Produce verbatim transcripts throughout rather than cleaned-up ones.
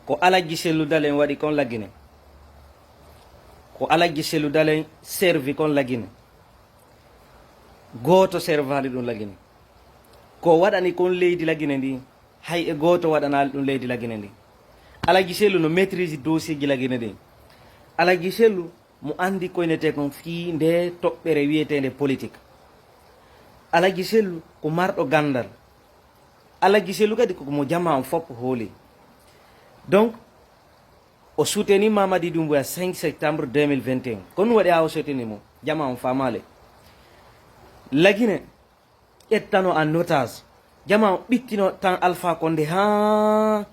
Ko Alajji Sellu Dalen waɗi kon Lagine. Ko Alajji Sellu Dalen servi kon Lagine. Gooto servaali ɗum Lagine. Ko waɗani kon leydi Lagine ndi, hay e gooto waɗanaali ɗum leydi Lagine ndi. Alajji Sellu no maîtrise dossier ji Lagine ndi. Alajji Sellu mo anndi ko inetee kon fii nde toɓɓere wiyeteende politique. Alajji Sellu ko marɗo ganndal. Alajji Sellu kadi ko mo jamaa on fof hooli. Donc, o soutenir Mamadi Doumbouya cinq septembre deux mille vingt et un. Ko ɗum waɗi haa o soutenir mo. Jamaa on faamaali. Lagine ƴettano en otage. Jamaa on ɓittino tan Alpha Condé haa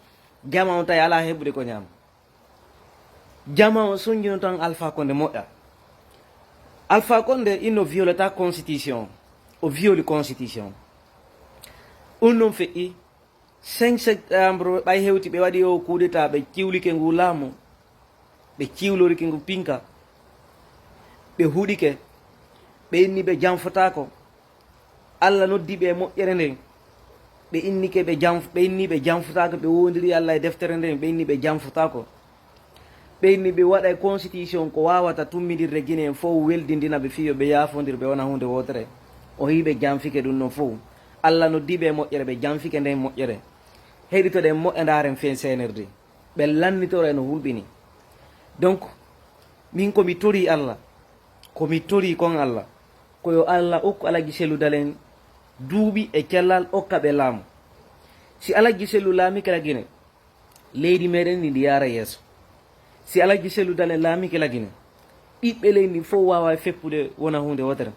jamaa on tawi alaa heɓude ko ñaama. Jamaa on sonjino tan Alpha Condé moƴƴa. Alpha Condé, il ne violeta constitution. O violi constitution. Ɗum noon feƴƴi cinq septembre, ɓay hewti ɓe waɗi o coup d'État, ɓe ciwlike ngu laamu, ɓe ciwlorike ngu pinka, ɓe huɗike, ɓe inni ɓe janfotaako. Allah noddi ɓe e moƴƴere nden. Ɓe innike ɓe janf-, ɓe inni ɓe janfotaako, ɓe wondiri Allah e deftere nden, ɓe inni ɓe janfotaako. Ɓe inni ɓe waɗa e constitution ko waawata tummindirde Guinée en fof, weldindina ɓe fii yo ɓe yaafondir, ɓe wona huunde wootere. O yii ɓe janfike ɗum noon fof. Allah noddi ɓe e moƴƴere, ɓe janfike nden moƴƴere. Heɗitoɗen moƴƴa, ndaaren feen C N R D. Ɓe lannitoro e no hulɓini. Donc, min ko mi torii Allah, ko mi torii kon Allah, ko yo Allah okku Alajji Sellu Dalen duuɓi e cellal, okka ɓe laamu. Si Alajji Sellu laamike Lagine, leydi meɗen ndi, ndi yaara yeeso. Si Alajji Sellu Dalen laamike Lagine, ɓiɓɓe leydi ndi fof waawa feppude wona huunde wootere.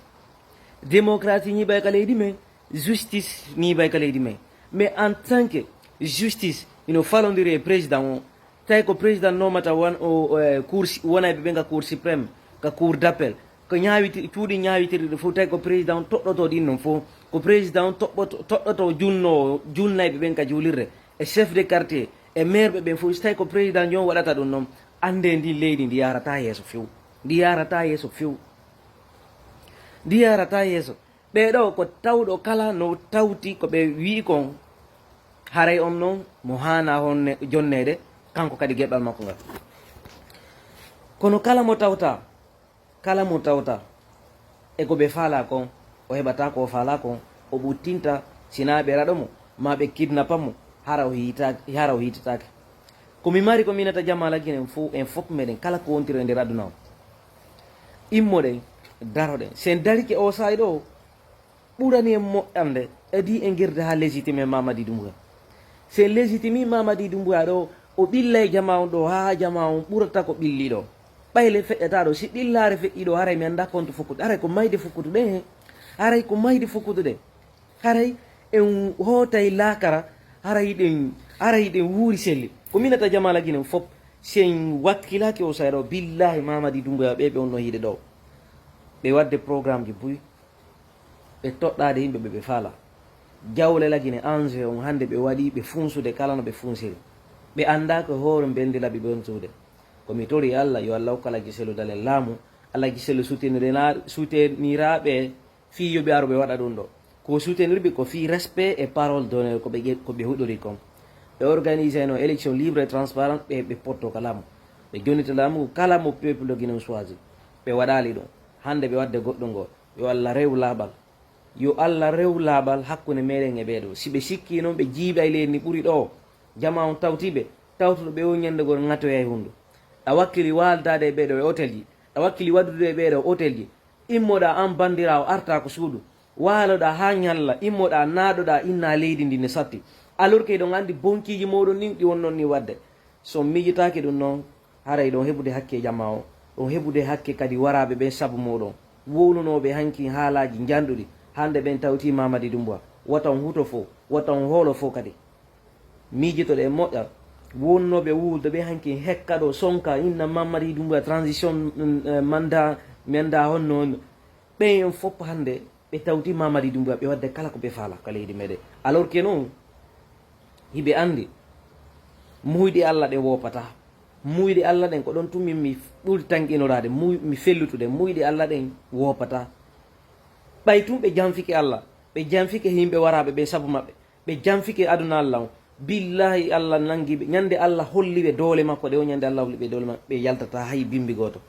Démocratie ñiiɓay ka leydi men, justice ñiiɓay ka leydi men. Mais en tant que justice ino falondiri e président o, tawi ko président nomata won-, o, o, e, cour si-, wonayɓe ɓen ka cour suprême, ka cour d'appel, ko ñaawiti-, cuuɗi ñaawitirɗi ɗo fof, tawi ko président toɗɗoto ɗin non fof, ko président toɓɓoto-, toɗɗoto junno-, junnayɓe ɓen ka juulirde, e chef de quartier, e maire ɓe ɓen fof, so tawi ko président jom waɗata ɗum noon, annde ndi leydi ndi yarata yeeso few. Ndi yarata yeeso few. Ndi yarata yeeso. Ɓee ɗoo ko tawɗo kala no tawti ko ɓe wi'i kon, haray on noon mo haana honne-, jonneede, kanko kadi geɓal makko ngal. Kono kala mo tawta, kala mo tawta e ko ɓe faalaa kon, o heɓata ko o faalaa kon, o ɓuttinta, sinaa ɓe raɗo mo, maa ɓe kidnapa mo, hara o hiitaaki, hara o hiitataake. Ko mi mari ko minata jamaa Lagine en fof, en fof meɗen kala ko wontiri e nder aduna o. Immoɗen, daroɗen. Sen darike o saay ɗo, ɓurani en moƴƴande, adi en girde haa légitime Mamadi Doumbouya. Sen légitime Mamadi Doumbouya ɗo, o ɓilla e jamaa on ɗo, haa jamaa on ɓurata ko ɓilli ɗo. Ɓayle feƴƴata ɗo, si ɓillaare feƴƴi ɗo, haray mi annda konto fukkude, haray ko mayde fukkutuɗen he. Haray ko mayde fukkutuɗen. Haray en hootay laakara, haray ɗen, haray ɗen wuuri selli. Ko minata jamaa Lagine fof, si en wakkilaaki o saay ɗo, billahi Mamadi Doumbouya ɓe, ɓe on no hiide ɗo. Ɓe waɗde programme ji buy, ɓe toɗɗaade yimɓe ɓe ɓe faala. Jawle Lagine enjeu on hannde ɓe waɗi, ɓe funsude kala no ɓe funsiri. Ɓe annda ko hoore mbendi laɓi ɓe on suude. Ko mi tori Allah, yo Allah hokku Alhaji Sellu Dalen laamu, Alhaji Sellu soutenirina-, souteniraɓe fii yo ɓe aru ɓe waɗa ɗum ɗo. Ko soutenir ɓe ko fii respect e parole d'honneur ko ɓe ƴe-, ko ɓe huɗori kon. Ɓe organisé no élection libre et transparente, ɓe, ɓe potto ka laamu. Ɓe jonnita laamu kala mo peuple de Guinée choisi. Ɓe waɗaali ɗum. Hannde ɓe waɗde goɗɗum ngo. Yo Allah rew laaɓal. Yo Allah rew laaɓal hakkunde meɗen e ɓee ɗoo. Si ɓe sikki noon ɓe jiiɓay leydi ndi ɓuri ɗoo, jamaa on tawti ɓe, tawtuɗo ɓe o ñande goo ŋatoyay hunndu. A wakkili waaldaade e ɓee ɗoo e hôtel ji. A wakkili waɗdude e ɓee ɗoo hôtel ji. Immoɗaa aan banndiraawo artaa ko suudu. Waaloɗaa haa ñalla, immoɗaa naaɗoɗaa innaa leydi ndi ne satti. Alors que eɗon anndi bonkiiji mooɗon ɗin ɗi wonnon ni waɗde. So on miijitaaki ɗum noon, haray ɗon heɓude hakke jamaa o, ɗon heɓude hakke kadi waraaɓe ɓen sabu mooɗon. Wowlunooɓe hanki haalaaji njanɗuɗi, hannde ɓen tawti Mamadi Doumbouya. Wata on huto fof, wata on hoolo fof kadi. Miijitoɗen moƴƴa, wonnooɓe wuurde ɓe hanki hekka ɗo sonka, inna Mamadi Doumbouya transition, mm, eh, mandat, mandat honno, honno. Ɓen en fof hannde ɓe tawti Mamadi Doumbouya, ɓe waɗde kala ko ɓe faala ka leydi meɗen. Alors que non, hiɓe anndi, muuyɗe Allah ɗen woopataa. Muuyɗe Allah ɗen ko ɗon tun min mi ɓuri tanqinoraade, muuy-, mi fellutude. Muuyɗe Allah ɗen woopataa. Ɓay tun ɓe janfike Allah, ɓe janfike yimɓe waraaɓe ɓen sabu maɓɓe, ɓe janfike aduna Allah on, Billahi, Allah nangi ɓe. Ñande Allah holli ɓe doole makko, ɗe o ñande Allah holli ɓe doole makko, ɓe yaltata hay bimbi gooto.